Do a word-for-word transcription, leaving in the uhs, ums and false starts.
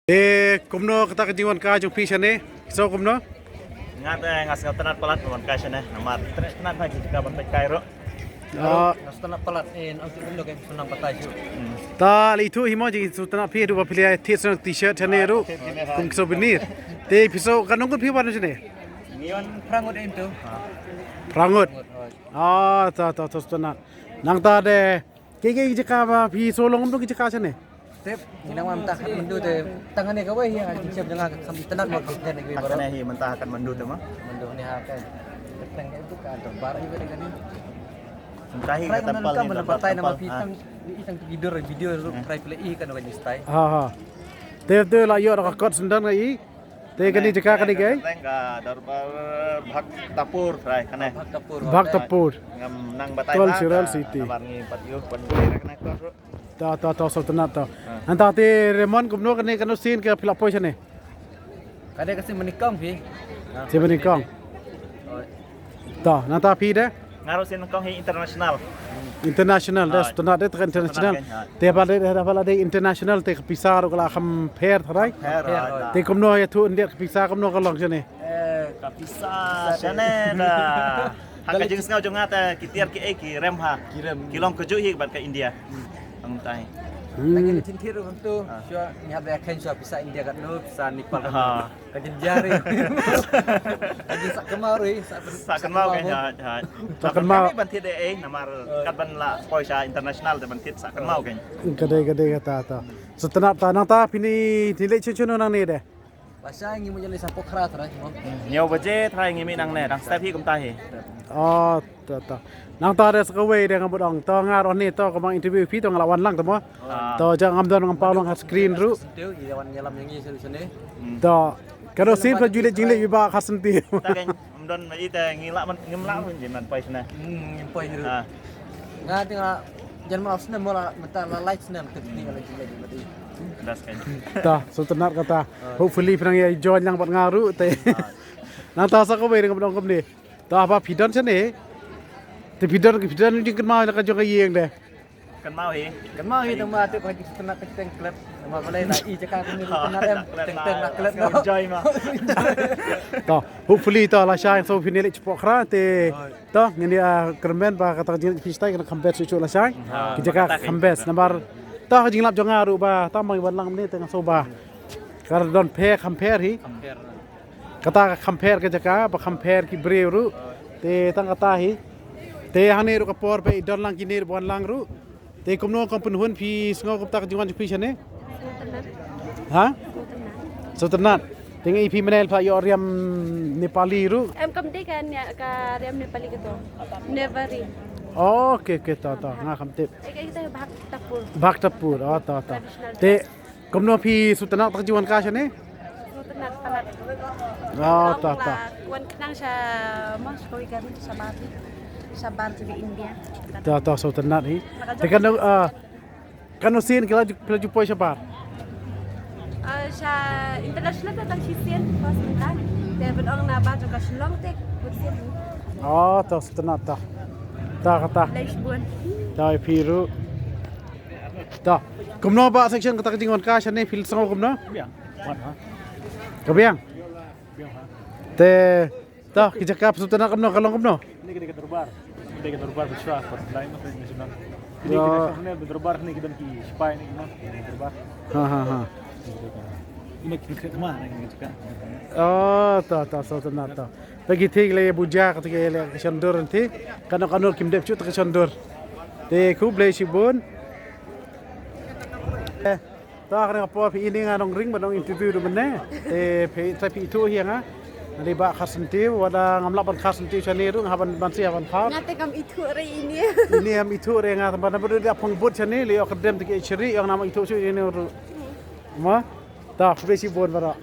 Eh, kumno kata ka jingwan kai jong phi shane? So kumno? Nga te nga sngewtynnat palat wan kai shane. Namar tynnat ha ki jaka ban peit kai ruh. Ah, nga sngewtynnat palat, eh, nang shu kumno ka shu nang batai shu. Hmm. Ta lei tu hi mo jingsngewtynnat phi haduh ba phi leit thied sha t-shirt shane ruh. Kum ka souvenir. Te phi so ka nong kun phi wan shane? Ngi wan phra ngut em tu. Phra ngut. Phra ngut, hooid. Ah, ta ta ta sngewtynnat. Nangta de Ki, ki jaka ba phi so long kumno ki jaka shane? Tip, ngi nang wan mynta Kathmandu te tang ne kawei hi, ha jingshem jong nga kam itynnat mo kam itynnat ne kawei baroh. Kane hi mynta Kathmandu te mo? Kathmandu ne ha ka. Tang ka itu ka dorbar hi ba ka ni. Mynta hi ka temple hi, dorbar temple. Tang i tang ki video, video ruh try play i kan wa ni style. Ha ha. Te te la ïoh da ka kot syndon ka i. Te kane jaka kane kaei? Teng ka dorbar Bhaktapur, rai, kane. Bhaktapur. Bhaktapur. Ngam nang batai. Cultural city. Namar ngi pat ïoh, pat ïoh, kane, kane. Ta, ta, ta, sngewtynnat ta. Ah. Nangta te Raymond kumno kane, kano sien ka phi la poi shane? Kane ka sien ba nyngkong phi. Sien ba nyngkong. Oh. Ta, nangta phi de? Nga ruh sien nyngkong hi international. International, de, ah, sngewtynnat de, te ka international. Sngewtynnat de, ah. Te ba de, de, ba la de international, te ka pisa ruh ka la kham pher tharai. Pher, ah. Te kumno ïathuh yndet ka pisa, kumno ka long shane? Eh, ka pisa shane da. Ha ka jingsngew jong nga te ki tiar kiei ki rem ha. Ki rem. Ki long kajuh hi bad ka India. Hmm. Ang tai. Hmm. Lagi ni tynthir ruh tu. Ah. Shuwa ngi hap da khein shuwa pisa India katno, pisa Nepal katno. Ah. Ka jynjar ri. Ka jin sa kynmaw ri, sa kynmaw. Sa kynmaw ka, ha, ha. Sa kynmaw. Kane ban thied eh, namar kat ban la poi sha international te ban thied sa kynmaw ka. Ka dei, ka dei kata ta. Sngewtynnat ta, nangta phi ni, phi leit shuh shuh nangne de? Lashai ngi mut ïa leit sha Pokhara trai mo. Hynñiew baje trai ngi mih nangne, dang step hi kumta hi. Oh, to, to. Nangta de sa kawei de ngam bud ong. To nga ruh ne to ka bang interview phi to nga la wan lang to mo. Ah. To jang ngam don ngam pau lang ha screen ruh. Sentiw, ïa wan ïalam ïa ngi sha sini. Hmm. To. Ka ruh sien ka ju leit jingleit ba ka sentiw. Ta kane ngam don ma ita ngi la man, ngim la man jin man poi sini. Hmm, ngim poi ruh. Ah. Nga te nga jan ma la snem mo la mynta la light snem te ni la jingleit ba ti. Das kan. Ta, sngewtynnat kata. Ah. Hopefully phi nang ïa join lang bad nga ruh te. Ah. Nangta sa kawei de ngam bud ong kumne. Ta ba phi don shane. Te phi don, phi don jingkynmaw la ka jong ka ïing de. Kynmaw hi. Kynmaw hi tang ba te ba ki sngewtynnat ka teng klet. Namar balei la i jaka kane la kynmaw em. Teng teng la klet no. Enjoy ma. To, hopefully to lashai so phi ne leit sha Pokhara te. To ngin ïa kyrmen ba kata ka jingphi stai kan kham best shuh shuh lashai. Ha, ki jaka kata kham best namar to ka jinglap jong nga ruh ba tang ba ngi wan lang ne te nga so ba. Ka don pher kham pher hi. Kham pher. Kata ka kham pher ka jaka, ba kham pher ki briew ruh. Te tang kata hi. Te hangne ruh ka por ba i don lang kine ruh ba wan lang ruh. Te kumno kam pynhun phi sngew kumta ka jingwan jong phi shane? Sngewtynnat. Ha? Sngewtynnat. Sngewtynnat. Te nga i phi mynne pha ïoh riam Nepali ruh. Em kam dei ka nia-, ka riam Nepali ka to. Newari. Oh, okay, okay, to, to. Nga kham tip. Eh, ka ita Bhaktapur. Bhaktapur, oh, to, to. Traditional dress. Te Kumno phi sngewtynnat ta ka jingwan kai shane? Sngewtynnat palat. Ah, ta, ta. Wan khnang sha mo sha kawei ka ri shabar. Shabar jong ka India. Ta, ta, sngewtynnat hi. Te kano, ah, kano sien ki la ju, phi la ju poi shabar? Ah, sha international te tang shisien, pas mynta. Te ban ong na bar jong ka Shillong te, bun sien. Oh, ta sngewtynnat ta. Ta ka ta. Lei shibun. Ta phi ruh. Ta. Kumno ba section kata ka jingwan kai shane phi sngew kumno? Biang. Wan ha. Ka biang. Biang ha. Te ta ki jaka phi sngewtynnat kumno ka long kumno? Ni ka dei ka dorbar. Dei ka dorbar Bishwa, First Line National. Ni ka national dorbar ni ki don ki sipai ni ki mon dorbar. Ha ha ha. Ina ki kret ma ni ki jaka. Oh, ta ta sngewtynnat ta. Pagi thik le buja ka thik le ka shon dur nanti. Kano kano kim dep chut ka shon dur. Te khublei shibun. Eh, ta kane ka por phi ini nga nong ring ba nong interview du mene. Te phi trai phi itu hi nga. Nali ba khar senti wala ngam lap ban khar senti shane ru nga ban ban si ban khar. Nga te kam itu re ini. Ini am itu re nga ban ban da phong but shane le ok dem te ki chiri yang nama itu shu ini ru. Ma. Ta khublei shibun bara.